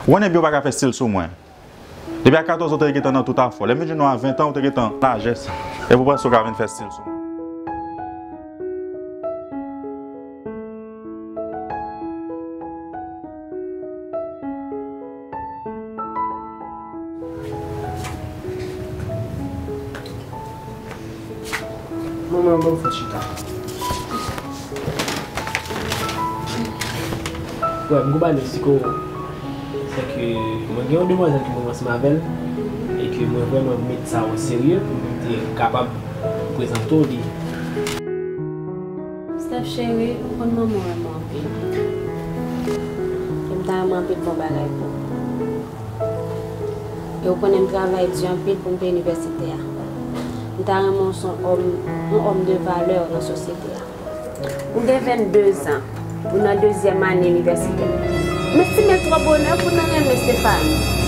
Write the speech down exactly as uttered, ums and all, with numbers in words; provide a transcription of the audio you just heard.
Ou konnen byen ou pa ka fè stil sou mwen. Depi a katòz an, ou te gentan nan tout afè w. Lè m vin jwenn ou a ven an, ou te gentan lajès. Epi ou panse ou ka vin fè stil sou mwen. Manman, ban m fè chita. Wè, m konprann si ko se ke mwen gen yon demwazèl ke mwen ansanm avè l e ke mwen vrèman met sa o serye pou mwen te kapab prezante w li. Steph cheri, ou konn manman w renmen w anpil. E m ta renmen anpil fè yon bagay pou ou. E ou konnen m travay di anpil pou m peye inivèsite a. M ta renmen w se yon òm, yon òm de valè nan sosyete a. Ou gen vennde zan, ou nan dezyèm ane inivèsite. M estime l twò bonè pou nan renmen Stéphanie.